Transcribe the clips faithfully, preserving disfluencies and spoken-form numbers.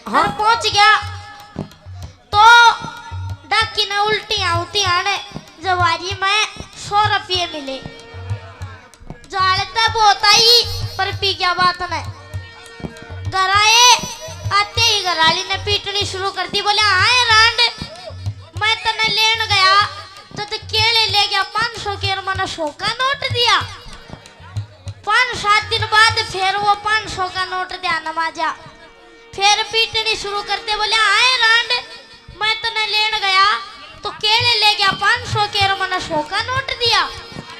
हाँ। घर पहुंच गया तो डाकी ने उल्टी आउती आने जवारी में सौ रुपये मिले। जाल तो बहुत आई, पर पी गया बात ने। घर आए, आते ही घरवाली ने पीटनी शुरू कर दी। बोले, "आए रांड, मैं तने लेन गया तो तू केले ले गया पाँच सौ के और मने सौ का नोट दिया।" पाँच सात दिन बाद फिर वो पाँच सौ का नोट दिया नमाजा। फिर पीटनी शुरू कर दे। बोले, "आए रांड, मैं तने लेन गया तो केले ले गया पाँच सौ के और मने सौ का नोट दिया।"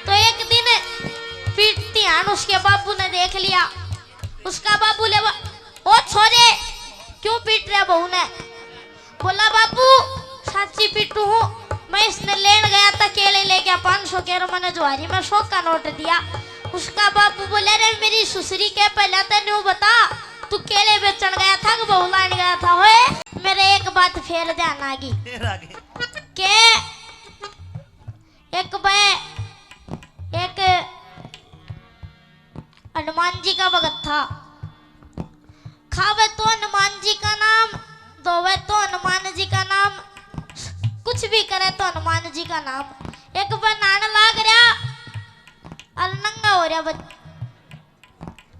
तो एक दिन पीटती हान उसके बाबू ने देख लिया। उसका बाबू ले, "ओ छोरे, क्यों पीट रहे बहू ने?" बोला, "बाबू, साची पीटू हूँ, मैं इसने लेन गया था, केले ले गया पाँच सौ के और मने जुआरी में सौ का नोट दिया।" उसका बाबू बोला, "रे मेरी सुसरी के, पहले तो न्यू बता, तू केले बेचन गया था कि बहू लान गया था?" होए, मेरे एक बात फेर ध्यान आ गई। फेर आ गई। के एक बे, एक हनुमान जी का भगत था। खावे तो हनुमान जी का नाम, धोवे तो हनुमान जी का नाम, कुछ भी करे तो हनुमान जी का नाम। एक बे नहान लाग रहा और नंगा हो रहा बच-,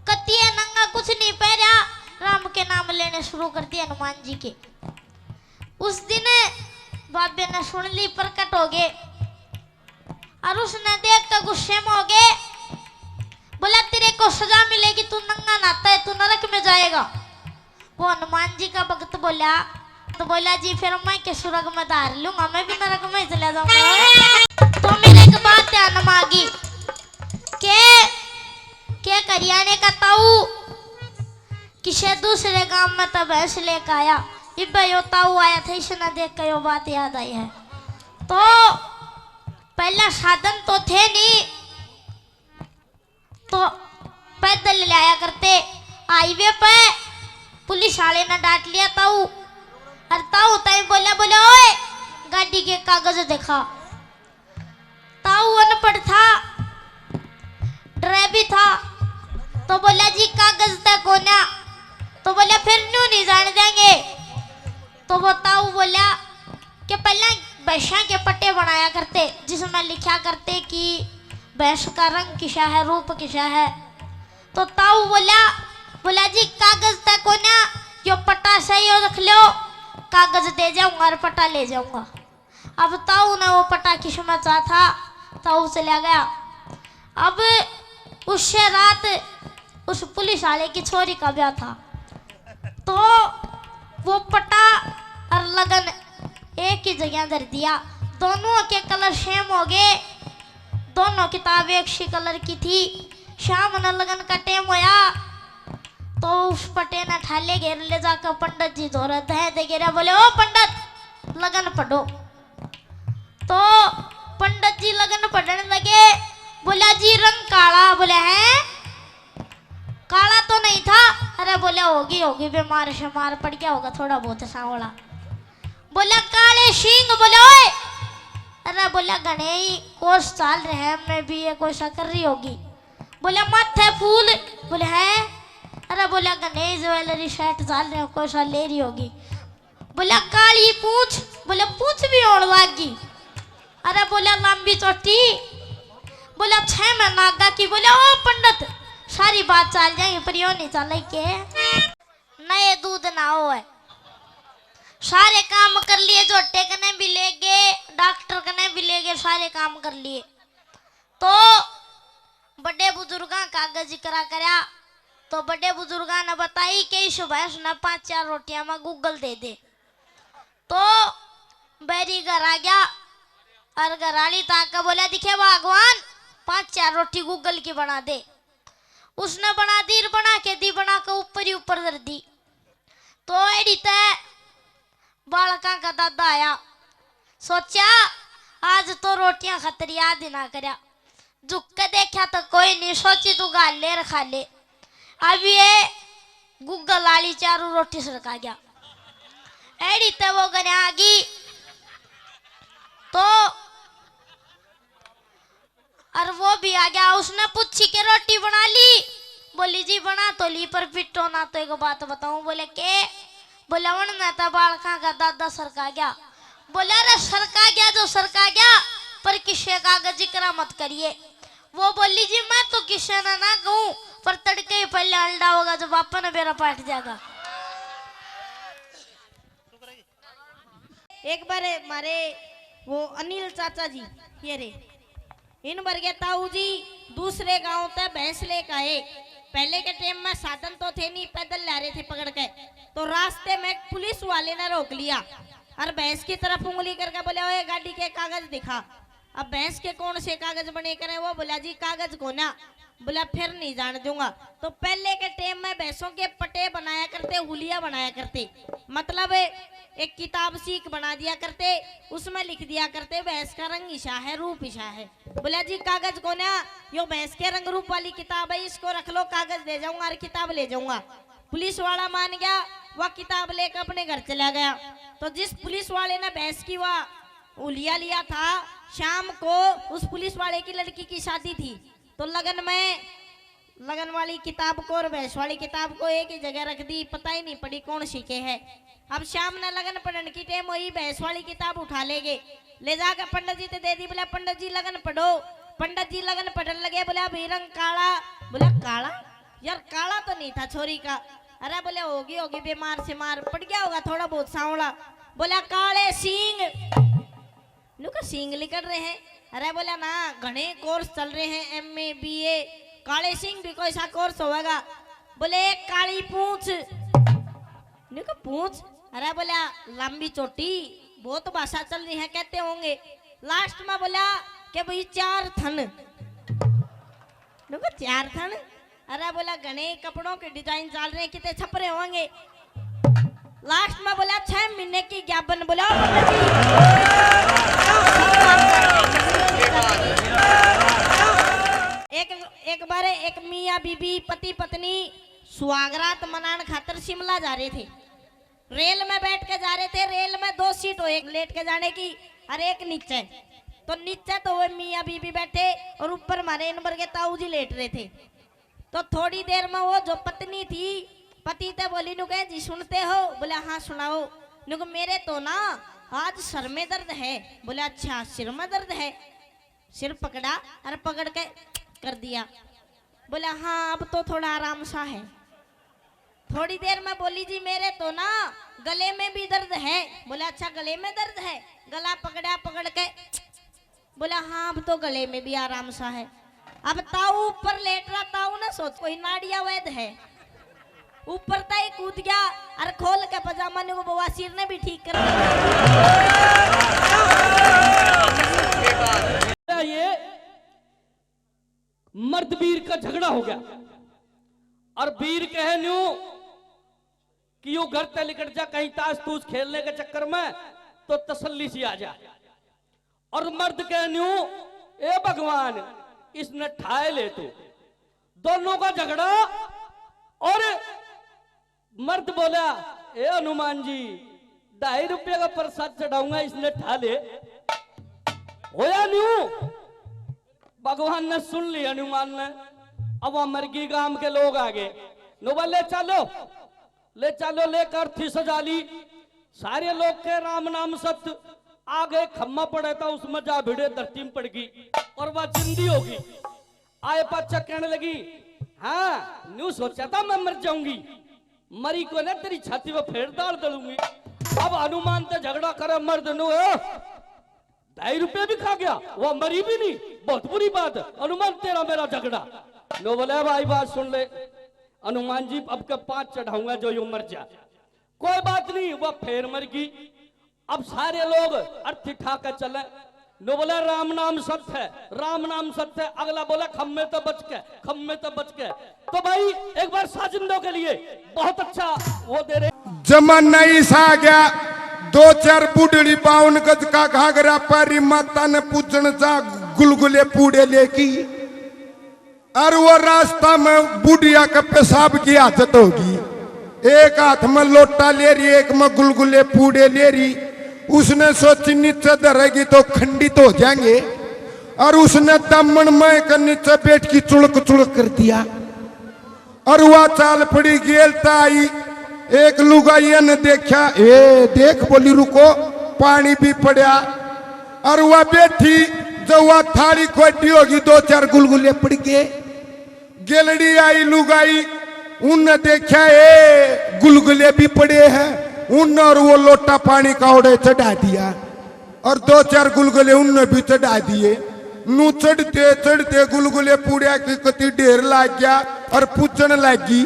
कतिये नंगा, कुछ नहीं पै रहा, राम के नाम लेने शुरू कर दिए हनुमान जी के। उस दिन बाबे ने सुन ली, प्रकट हो गए और उसने देख के गुस्से में हो गए। बोला, "तेरे को सजा मिलेगी, तू नंगा नहाता है, तू नरक में जाएगा।" वो हनुमान जी का भगत बोला, तो बोला, "जी फिर मैं के स्वर्ग में धार लूंगा, मैं भी नरक में ही चला जाऊंगा।" तो मेरे एक बात ध्यान में आ गई, के, के करियाने का ताऊ किसे दूसरे गांव में तो भैंस लेकर आया, इब्बे यो ताऊ आया था, इसने देख के यो बात याद आई है। तो पहला साधन तो थे नहीं, तो पैदल ले आया करते। हाईवे पे पुलिस वाले ने डांट लिया ताऊ, और ताऊ ताई बोला, बोले, "ओए, गाड़ी के कागज दिखा।" ताऊ अनपढ़ था, डरे भी था, तो बोला, "जी कागज तक कोन्या।" तो बोला, "फिर न्यू नहीं जान देंगे।" तो वो ताऊ बोला कि पहले भैंसा के पट्टे बनाया करते, जिसमें लिखा करते कि भैंस का रंग किसा है, रूप किसा है। तो ताऊ बोला, बोला, "जी कागज तक कोन्या, यो पट्टा सही हो रख लो, कागज दे जाऊंगा और पट्टा ले जाऊंगा।" अब ताऊ ने वो पट्टा किस्मत सा था, ताऊ चला गया। अब उससे रात उस पुलिस वाले की छोरी का ब्याह था, तो वो पट्टा और लगन एक ही जगह धर दिया। दोनों के कलर सेम हो गए, दोनों किताब एक सी कलर की थी। शाम ने लगन का टेम होया, तो उस पट्टे ने ठाले घेर ले जाकर पंडित जी धोरे दे दे गेरा, बोले, "ओ पंडित, लगन पढ़ो।" तो पंडित जी लगन पढ़ने लगे। बोला, "जी रंग काला।" बोले, "हैं, काला तो नहीं था?" "अरे," बोले, "होगी, होगी, बीमार शेमार पड़ गया होगा थोड़ा बहुत सांवला।" बोला, "काले सींग।" बोले, "ओए।" "अरे," बोला, "घणे ही कोस चाल रहे हैं, मैं भी ये कोई सा कर रही होगी।" बोला, "माथे फूल।" बोले, "हैं?" "अरे," बोला, "घणे ही ज्वेलरी सेट चाल रहे हैं, कोई सा ले रही होगी।" बोला, "काली पूंछ।" बोले, "पूंछ भी होण लाग गई।" "अरे," बोला, "लंबी चोटी।" बोला, "छह महीना आगा की।" बोला, "ओ पंडित, सारी बात चाल जाएगी, पर यो नहीं चाले के नए दूध ना हो है।" सारे काम कर लिए, झोटे कने भी ले गए, डॉक्टर कने भी ले गए, सारे काम कर लिए। तो बड़े बुजुर्गां कागज करा करया, तो बड़े बुजुर्गां ने बताई कि इस भैंस ने पांच चार रोटियां में गूगल दे दे। तो बैरी घर आ गया और घर आली ताक के बोला, "दिखे भगवान, पांच चार रोटी गूगल की बना दे।" उसने बना दी, बना के दी, बना के ऊपर ही ऊपर धर दी। तो एड़ी तै बालकां का दादा आया, सोचा, "आज तो रोटियां खतरी आदि ना करया।" झुक के देखा तो कोई नहीं, सोची, "तू गाल ले और खा ले।" अब ये गूगल आली चारू रोटी सरका गया। एड़ी ते वो घरे आ गई तो और वो भी आ गया। उसने पूछी के रोटी बना ली? बोली, "जी बना तो ली, पर पिटो ना।" तो एक बात बताऊं, बोले के बोला, "उन ना था बालका का दादा सरका गया।" बोला, "अरे सरका गया तो सरका गया, पर किसे कागज इकरा मत करिए।" वो बोली, "जी मैं तो किसे ना ना कहूँ, पर तड़के ही पहले अंडा होगा जब आपा ने बेरा पाट जाएगा।" एक बार मारे वो अनिल चाचा जी, ये रे, इन बरगे ताऊ जी दूसरे गांव ते भैंस लेके आए। पहले के टाइम में साधन तो थे नहीं, पैदल ला रहे थे पकड़ के। तो रास्ते में एक पुलिस वाले ने रोक लिया और भैंस की तरफ उंगली करके बोला, "ओए, गाड़ी के कागज दिखा।" अब भैंस के कौन से कागज बने करें? वो बोला, "जी कागज कोना।" बोला, "फिर नहीं जान दूंगा।" तो पहले के टाइम में भैंसों के पटे बनाया करते, हुलिया बनाया करते, मतलब एक किताब सीख बना दिया करते, उसमें लिख दिया करते, "भैंस का रंग इशा है, रूप इशा है।" बोला, "जी कागज कोना, यो भैंस के रंग रूप वाली किताब है, इसको रख लो, कागज दे जाऊंगा और किताब ले जाऊंगा।" पुलिस वाला मान गया, वह किताब लेकर अपने घर चला गया। तो जिस पुलिस वाले ने भैंस की वह हुलिया लिया था, शाम को उस पुलिस वाले की लड़की की शादी थी। तो लगन में, लगन वाली किताब को और भैंस वाली किताब को एक ही जगह रख दी, पता ही नहीं पड़ी कौन सी के है। अब शाम ने लगन पढ़न की टाइम हुई, भैंस वाली किताब उठा लेगे, ले जाके पंडित जी ते दे दी। बोला, "पंडित जी लगन पढ़ो।" पंडित जी लगन पढ़न लगे। बोला, "अभी रंग काला।" बोला, "काला? यार काला तो नहीं था छोरी का।" "अरे," बोले, "होगी होगी बीमार सीमार, पड़ गया होगा थोड़ा बहुत सांवला।" बोला, "काले सींग।" न्यू का सींग लिकड़ रहे हैं। अरे बोला, "ना, घणे कोर्स चल रहे हैं, एमए, बीए।" "काले सिंह भी कोई सा कोर्स होवेगा?" बोले, "एक काली पूंछ।" न्यू का पूंछ? अरे बोला, "लंबी चोटी, बहुत भाषा चल रही है, कहते होंगे।" लास्ट में बोला कि भाई, "चार थन।" न्यू का, "चार थन?" अरे बोला, "घणे कपड़ों के डिजाइन चल रहे हैं, कितने छप रहे होंगे।" लास्ट में बोला, "छह महीने की ज्ञापन।" बोला, "ओ पंडित जी।" एक, एक बार एक मियाँ बीबी, पति पत्नी सुहागरात मनान खातर शिमला जा रहे थे। रेल में बैठ के जा रहे थे। रेल में दो सीट हो, एक लेट के जाने की और एक नीचे। तो नीचे तो वो मियाँ बीबी बैठे और ऊपर हमारे इन बरगे ताऊ जी लेट रहे थे। तो थोड़ी देर में वो जो पत्नी थी, पति ते बोली, न्यू कहे, "जी सुनते हो?" बोले, "हाँ, सुनाओ।" न्यू कहे, "मेरे तो ना आज सर में दर्द है।" बोले, "अच्छा, सिर में दर्द है?" सिर पकड़ा और पकड़ के कर दिया। बोले, "हाँ, अब तो थोड़ा आराम सा है।" थोड़ी देर में बोली, "जी मेरे तो ना गले में भी दर्द है।" बोले, "अच्छा, गले में दर्द है?" गला पकड़ा, पकड़ के बोला, "हाँ, अब तो गले में भी आराम सा है।" अब ताऊ ऊपर लेट रहा, ताऊ ना सोच कोई नाड़िया वैद है। ऊपर ताई कूद गया और खोल के पजामा ने वो बवासीर ने भी ठीक कर दिया। ये मर्द बीर का झगड़ा हो गया और बीर कहे न्यू कि यो घर ते लिकट जा, कहीं ताश तूश खेलने के चक्कर में तो तसल्ली सी आ जा। और मर्द कह न्यू, "ए भगवान, इसने ठाए ले तू।" दोनों का झगड़ा। और मर्द बोला, "ए हनुमान जी, ढाई रुपये का प्रसाद चढ़ाऊंगा, इसने ठा ले।" होया न्यू, भगवान ने सुन लिया हनुमान ने। अब वहां मरगी गांव के लोग आ गए, नो बोले, "चलो, ले चलो।" लेकर अर्थी सजा ली। सारे लोग के राम नाम सत्य। आगे खम्मा पड़े था, उसमें जा भिड़े, धरती में पड़ गई और वह जिंदी होगी। आए पाछा कहने लगी, "हाँ, न्यू सोचा था मैं मर जाऊंगी, मरी को ना, तेरी छाती पे फेर डाल दलूंगी।" अब हनुमान ते झगड़ा करे मर्द नु, "ए, ढाई रुपये भी खा गया, वह मरी भी नहीं, बहुत बुरी बात है, हनुमान तेरा मेरा झगड़ा।" नो बोले, "भाई बात सुन ले, हनुमान जी अब के पांच चढ़ाऊंगा जो यू मर जा।" कोई बात नहीं, वह फेर मर गई। अब सारे लोग अर्थी ठा के चले। नो बोला, "राम नाम सत्य है, राम नाम सत्य है।" अगला बोला, "खम्मे तो बच के, खम्मे तो बच के।" तो भाई, एक बार साजिंदों के लिए बहुत अच्छा वो दे रहे। जमाना इसा आ गया, दो चार बुढ़ड़ी बावन गज का घाघरा पारी माता ने पूजन जा गुलगुले पूड़े लेकी। और वो रास्ता में बुढ़िया के पेशाब की आदत होगी, एक हाथ में लोटा ले रही, एक में गुलगुले पूड़े ले रही। उसने सोची नीचे धरेगी तो खंडित हो जाएंगे, और उसने दामन में के नीचे बैठ की चुड़क चुड़क कर दिया। और वह चाल पड़ी, गेल ता आई। एक लुगाई ने देखा, ए देख, बोली, रुको, पानी भी पड़ा। और वह बैठी, जो वह थाली खोटी होगी, दो चार गुलगुले पड़ गए। गेलड़ी आई लुगाई, उनने देखा, ए गुलगुले भी पड़े हैं। उनने और वो लोटा पानी का ओड़े चढ़ा दिया और दो चार गुलगुले उनने भी चढ़ा दिए। नू चढ़ते चढ़ते गुलगुले पूड़िया की कति ढेर लाग गया और पूछण लागी,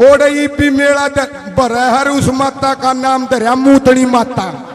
ओड़े ई भी मेला द-, भरे हर उस माता का नाम धरया, मूतनी माता।